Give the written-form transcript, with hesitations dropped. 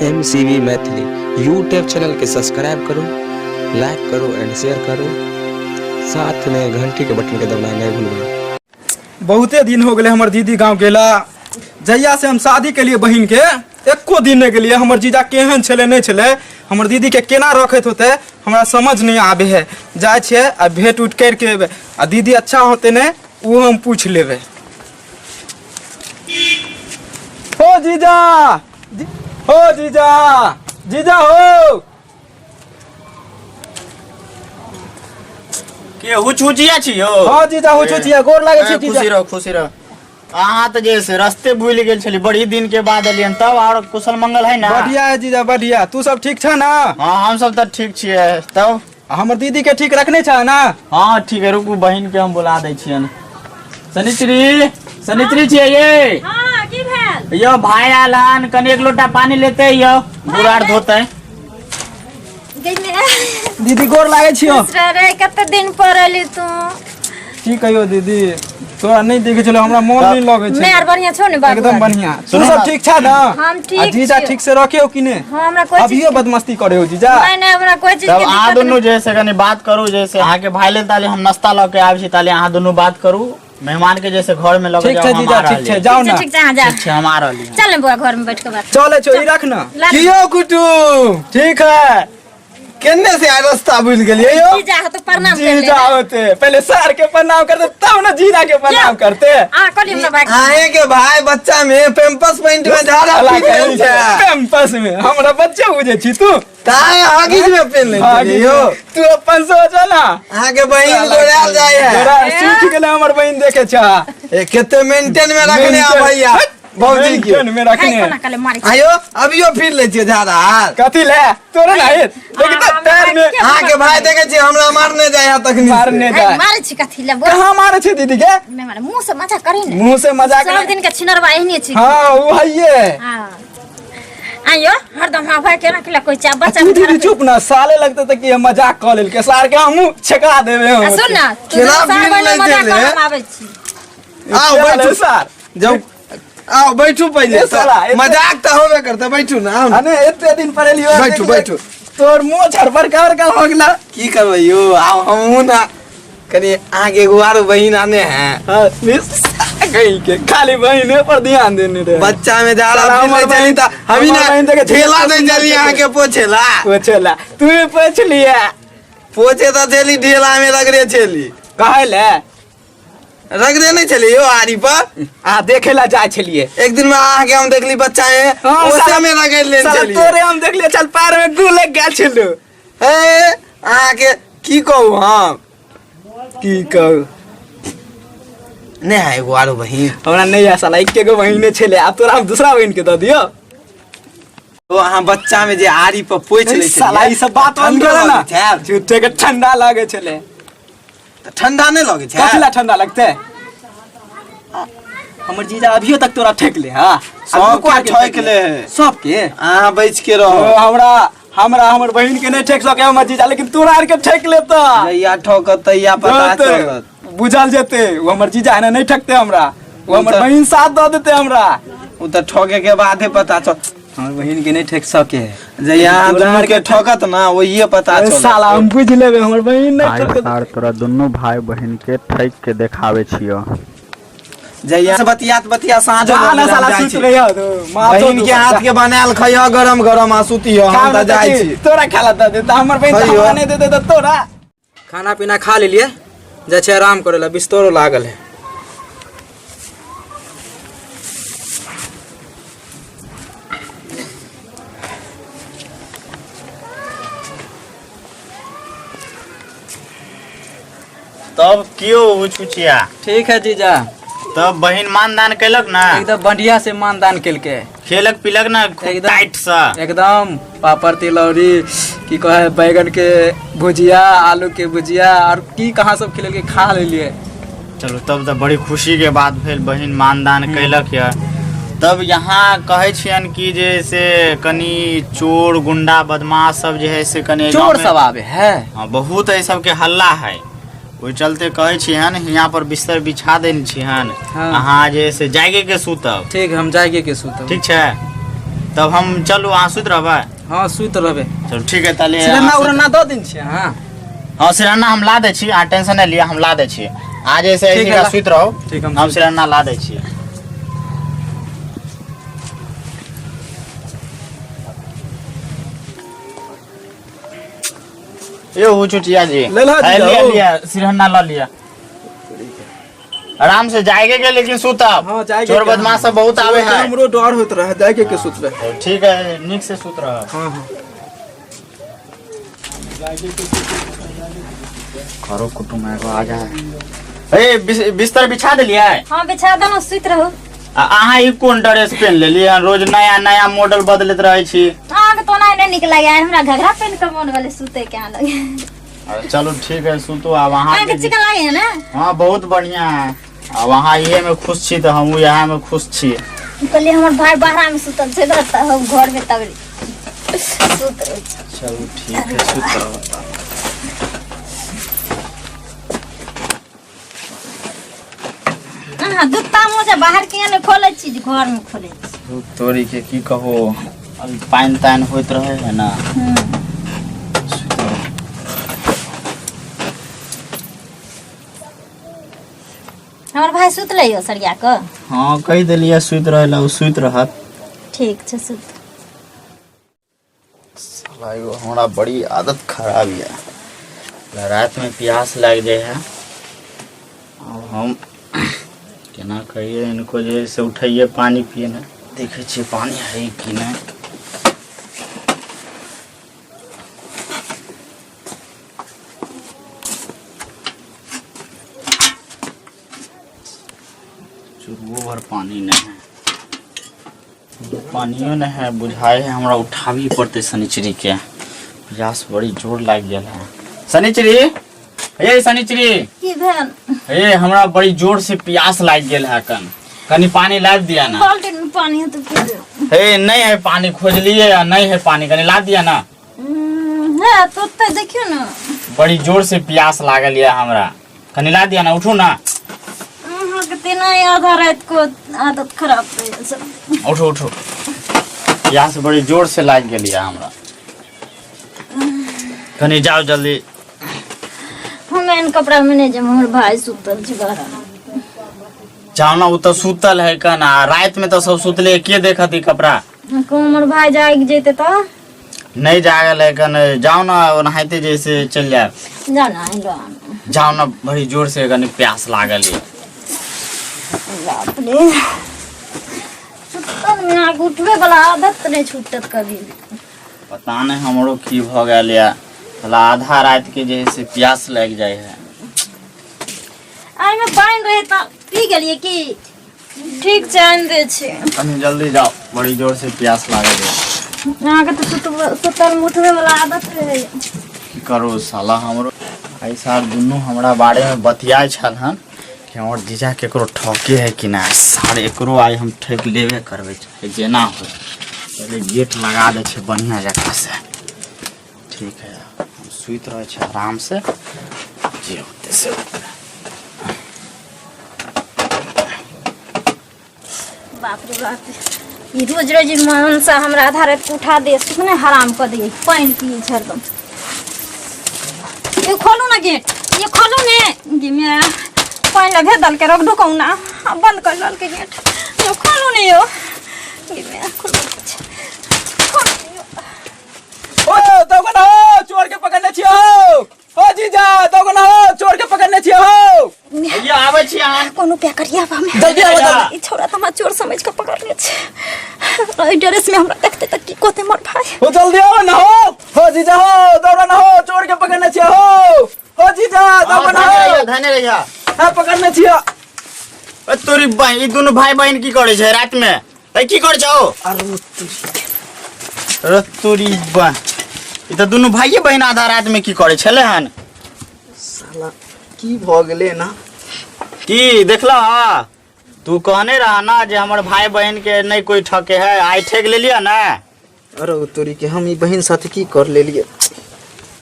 M C B Maithili YouTube channel के subscribe करू, like करू एंड शेयर करू। साथ में घंटी के बटन के दबाना नहीं भूलबै। बहुते दिन हो गेलै हमर दीदी गाँव गेला। जहिया से हम शादी केलिए बहिन के, एको दिन नहि गेलिए। हमर जीजा केहन छलै नहि छलै, हमर दीदी के केना रखैत होतै, हमरा समझ नहि आबै है। जाइ छियै आ भेंट उट करिके एबै, आ दीदी अच्छा होतै नहि, ओहो हम पूछि लेबै। हो जीजा, हो जीजा, जीजा हो। के हुचहुचिया छी यौ? हाँ जीजा, हुचहुचिया, गोर लागै छी जीजा। खुशी रहो, खुशी रहो। अहाँ तऽ जे से रस्ते भूलि गेल छली, बड़ी दिन के बाद एलियन। तब आओर कुशल मंगल है ना? बढ़िया है जीजा, बढ़िया। तू सब ठीक छ ना? हाँ, हम सब तऽ ठीक छियै। तब हमर दीदी के ठीक रखने छ ना? हाँ ठीक है। रुकू, बहिन के हम बुला दै छियन। सनित्री, सनित्री छियै ये? हाँ, की भेल? यो भाई आयल हन, कनि एक लोटा पानी लेते यो, गोड़ आर धोते। दीदी, गोर लागै छियो। रे, कते दिन पर एली तू? की कहियो दीदी, तोरा नहीं देखे छलो, हमरा मन नहीं लगै छै। मैं आर बढ़िया छौ ने बाबू? एकदम बढ़िया। तू सुनो सब ना। ठीक छा ना? हम ठीक आ जीजा छियौ। ठीक से रखे हो कि ने? हाँ, हमरा कोई चीज अभियो बदमस्ती करे हो जीजा? नहीं नहीं, हमरा कोई चीज तब के अहाँ दिक्कत दुनू जे से कनि बात करू, जैसे अहाँके भाई लेल ताले हम नाश्ता लऽ के आबै छी, ताले अहाँ दुनू बात करू। मेहमान के जैसे घर में लऽ के ठीक जाउ, छै हम जीजा, आ ठीक रहलियै। छै, जाउ नहीं। ना। ठीक छै, अहाँ जा। ठीक छै, हम आ रहलियै। चल ने बौआ, घर में बैठ के बात। चले छो, ई रख ना। ला। की यौ कुटुम? ठीक है। केने से आइ रास्ता भूल गेलियै यौ? जीजा हो तो प्रणाम कर ले। जीजा होते पहले सर के प्रणाम करते, तब ना जीजा के प्रणाम करते। आ कहली हमरा भाई। अहें के भाई बच्चा में पेम्पस पैंट में झाड़ा पी गेल छै। कैंपस में हमरा बच्चे बुझे छी तू? ताय हगीज में पेन ले आगे यौ। तू अपन सोच ना। अहाँ के बहिन गोरायल जाय है। तोरा सीख गेले हमर बहिन देखे छा। ए केते मेंटेन में रखने आ भैया भौजी के। मेंटेन में हाय रखने। कोना कले मारै छी। आयो अभियो फिर ले छियै झाड़ा। कथी ले तोरे ना हेत लेकिन हाँ, पैर में। अहाँ के भाई देखे छियै हमरा मारने जाय है तखनी से। मारने जाय। मारै छी कथी ले बोल? कहाँ मारे छे दीदी के? नहीं मारे, मुंह से मजा करी ने। मुंह से मजाक सब नहीं। दिन के छिनरवा एहने छी। हाँ वो हइये। हाँ आइयो हरदम। हाँ भाई, केना केला कोई चा बच्चा तू में दीदी खराब। चुप ना, साले लगते तो कि हम मजाक कऽ लेल के सार के हमहूँ छेका देबे हम। आ सुन ना तू, केना सार भीड़ बहिना लागि मजाक गेलै? कर, हम आबै छी। आओ बैठू। सार जब आओ बैठू पहिले। ए साला, मजाक तऽ होबे करते, बैठू ना, आओ ना। अने एते दिन पर एलियो। बैठू, बैठू। तोर मुंह छड़ बड़का बड़का हो गेला। की करबै यौ, आब हमहूँ ना कनि अहाँके एगो आरो बहिन आने हैं। हाँ, मिस गई के खाली बहिने पर ध्यान देने रहे। बच्चा में जा साला रहा हमर चली बहिन- त हमी हमर ना बहिन देखे ठेला नहीं चली अहाँके पोछेला। पोछेला तू ही पोछ लिया। पोछे तऽ चली, ढेला में रगड़े चली। कहे ले? रगड़े नहीं चली यौ आरी पर। आ देखे ला जाय छलिए। एक दिन में अहाँके हम देखली बच्चा में हाँ, ओसे साला- में रगड़ लेने साला चली। तोरे हम देख लिया चल पैर में गु लग गेल छलू। ए अहाँके की कहू हम? की कहू? नहीं है एगो आरो बहिन? हमरा नहीं है साला, एके गो बहिने छले, आब तोरा हम दूसरा बहिन के दऽ दियो। ओ अहाँ बच्चा में जे आरी पर पोछि लै साला ई सब बात बंद ठंडो करे ना। लगै छै। झूठे के ठंडा लागे छले। तऽ ठंडा नहीं लगै छै? कथी ला ठंडा लगते? हमर जीजा अभियो तक तोरा ठेक ले। हाँ, सबके ठेक ले है। सबके। अहाँ बच के रहो। ओ, हमरा हमरा हमर बहिन के नहीं ठेक सके हमर जीजा, लेकिन तोरा आर के ठेक लेता। जहिया ठोकत तहिया पता चलत। बुझल जेते। वो हमर जीजा है ना, नहीं ठकते हमरा। वो हमर बहिन साथ दऽ देते हमरा। ओ तऽ ठोके के बादे पता चल। हमर बहिन के नहीं ठेक सके। जहिया अहाँ तोरा दुनू के ठोकत ना, ओहिये पता अरे चलत। साला हम बुझ लेबे, हमर बहिन नहीं आइ ठकत। सार तोरा दुनू भाय बहिन के ठकि के देखाबै छियौ। जहिया से बतियात बतिया साँझ जा हो ना गेल, हम साला जाइ सुत छी। रहियो तू, माथो बहिन के हाथ के बनायल खइह गरम गरम आ सुतिह, हम तऽ जाइ छी। तोरा खाला दऽ देता हमर बहिन तऽ खइहो। हमरा नहीं देते तऽ तोरा। खाना पीना खा लेलिए, जाइ छै आराम करे ला, बिस्तरो लागल है। तब क्यों हुचहुचिया? ठीक है जीजा। तब बहिन मानदान केलक ना? एकदम बढ़िया से मानदान केलके। खेलक पिलक ना खूब? एकदम। टाइट से। एकदम पापड़ तिलौरी, की कहे, बैगन के भुजिया, आलू के भुजिया और की कहाँ सब खिलेलके, खा लेलिए। चलू तब तऽ बड़ी खुशी के बात भेल, बहिन मानदान केलक यऽ। तब यहाँ कहै छियनि कि जे से कनि चोर गुंडा बदमाश सब जे है से कनि एहि चोर गाँवमे- सब आबे है? हाँ, बहुत एहि सबके हल्ला है। ओहि चलते कहै छियनि हियाँ पर बिस्तर बिछा देने छियनि। हाँ। अहाँ जे से जागे के सुतब। ठीक, हम जागे के सुतब। ठीक छै। तब हम चलू, अहाँ सुति रहबै? हाँ, सुति रहबै। चलू, ठीक है ताले। सिरहना उरहना दऽ दिन छियै अहाँ? हाँ, सिरहना हम ला दै छी, अहाँ टेंशन नहि लिअ, हम ला दै छी। आ जैसे ठीक है, सुति रहू। ठीक, हम हम सिरहना ला दै छी। यो हो चुटिया जी। ले ला है, जीजा, लिया ओ। लिया, सिरहना ला लिया। आराम से जाएगे के, लेकिन सुतब। हाँ, जाएगे चोर के, बदमाश सब बहुत आवे है। हमरो डर होइत रहे, जाएगे के सुतबै। तो ठीक है, नीक से सुत रह। हाँ हाँ। करो कुटुम एगो आ जाए। ए, बिस्तर बिछा देलियै? हाँ, बिछा देलहुँ, सुति रहू। आ अहाँ ई कोन ड्रेस पहन लेलियै हन? रोज नया नया मॉडल बदलैत रहै छी। अहाँके तो ओना नहि नीक लागैया, हमरा घघरा पहिन कऽ मोन भेलै सुतै के अहाँ लग। अरे चलू, ठीक है, सुतू आब अहाँ। अहाँके चिकन लागैया ने? हाँ, बहुत बढ़िया है। आब अहाँ इहे में खुश छी तऽ हमहूँ इएह में खुश छी। कहलियै हमर भाय बाहरा मे सुतल छै ने, तऽ हम घर मे तब सुत रहै छी। चलू, ठीक है, सुत रहू। अहाँ जूता मोजा बाहर किया नहि खोलै छी जे घर मे खोलै छी? धूप तोरी के, की कहो, अभी पानि तानि होइत रहे है ना। सुति रहू। हमर भाय सुतलै यौ सरिया कऽ? हाँ, कहि देलियै सुति रहै लए, ओ सुति रहत। ठीक छै, सुत। साला एगो हमरा बड़ी आदत खराब यऽ, राति में प्यास लागि जाइ है। आब हम केना कहिए इनको जे से उठैये पानी पिए ने। देखै छियै पानी है कि नहि। चुरबो भर पानी नहीं है, पानियो नहीं है। बुझाए है हमरा उठाबी पड़तै शनिचरी के। प्यास बड़ी जोर लागि गेल है। शनिचरी, हे शनिचरी। की भेल? हे, हमरा बड़ी जोर से प्यास लागि गेल है कन, कनी पानी लाबि दिया ना। बाल्टीन में पानी है तो पी लियौ। हे, नहीं है पानी, खोजलिए आ नहीं है पानी, कनी ला दिया ना। है तो ओतऽ देखियौ ने। बड़ी जोर से प्यास लागल यऽ हमरा, कनी ला दिया ना, उठू ना। अहाँके तेना ही आधा राति को आदत खराब रहै सब। उठू उठू, प्यास बड़ी जोर से लागि गेल यऽ हमरा, कनी जाओ जल्दी। हम एहन कपड़ा में नहि जायब, हमर भाय सुतल छै बाहर। जाओ ना, ओ तऽ सुतल है कन, आ राति में तऽ सब सुतले, के देखत ई कपड़ा? कहूँ हमर भाय जागि जेतै तऽ? नहीं जागल है कन, जाओ ना, ओनाहिते जैसे चलि जायब। जाउ ने, आनि लो। जाओ ना, बड़ी जोर से कनी प्यास लागल ये। बाप रे, सुतल में अहाँके उठबे वाला आदत नहि छूटत कभी भी। पता नहीं हमरो की भऽ गेल ये, साला आधा राति के जे है से प्यास लागि जाइ है। एहिमे पानि रहै तऽ पी गेलियै की? ठीक छै, आनि दै छी। कनी जल्दी जाओ, बड़ी जोर से प्यास लागल ये। अहाँके तऽ सुतल में उठबे वाला आदत रहै। की करू साला, हमरो आइ सार दुनू हमरा बारे में बतियाइ छल हन कि हमर जीजा केकरो ठके है कि नहि। सार एकरो आइ हम ठकि लेबे करबै, चाहे जेना हो। पहिले गेट लगा दै छै बढ़िआँ जकाँ से। ठीक है, हम सुति रहै छी आराम से, जे होतै से होतै। बाप रे बाप, ई रोज रोज ई मनसा हमरा आधा राति के उठा दे, सुतने हराम कऽ दे। पानि पियै छै हरदम। ये खोलू ना गेट, ये खोलू ने गे। मैं पानि लगे दलके रोक ढुकाऊ ना, आ बंद कर ललके गेट। ये खोलू ने यो गे, मैं खोलू, खोलू ने यो। ओ दौगना हो, चोर के पकड़ने छियै हो। हो जीजा, दौगना हो, चोर के पकड़ने छियै हो। भैया, आबै छी अहाँ। कोनो उपाय करिया हमे। जल्दी आबो, जल्दी। ई छौड़ा तऽ हमरा चोर समझ के पकड़ने छै। एहि ड्रेस में हमरा देखते तऽ की कहते मोर भाई? हो जल्दी आओ ना हो। हो जीजा हो, दौड़ना हो, चोर के पकड़ने छियै हो। हो जीजा, दौड़ना हो। धने रहिया। हाँ, पकड़ने छियै। ए तोरी बहिन, ई दुनू भाई बहिन की करै छै राति में? ए, की करै छौ? अरे। अरे तोरी बहिन, ई तऽ दुनू भाइये बहिन आधा राति में की करै छलै हन? साला की भऽ गेलै ना? की देखला हा? तू कहने रहा ना जे हमर भाई बहिन के नहीं कोई ठके है, आइ ठेक लेलियै ना। अरे तोरी के, हम ई बहिन साथे की कर लेलियै?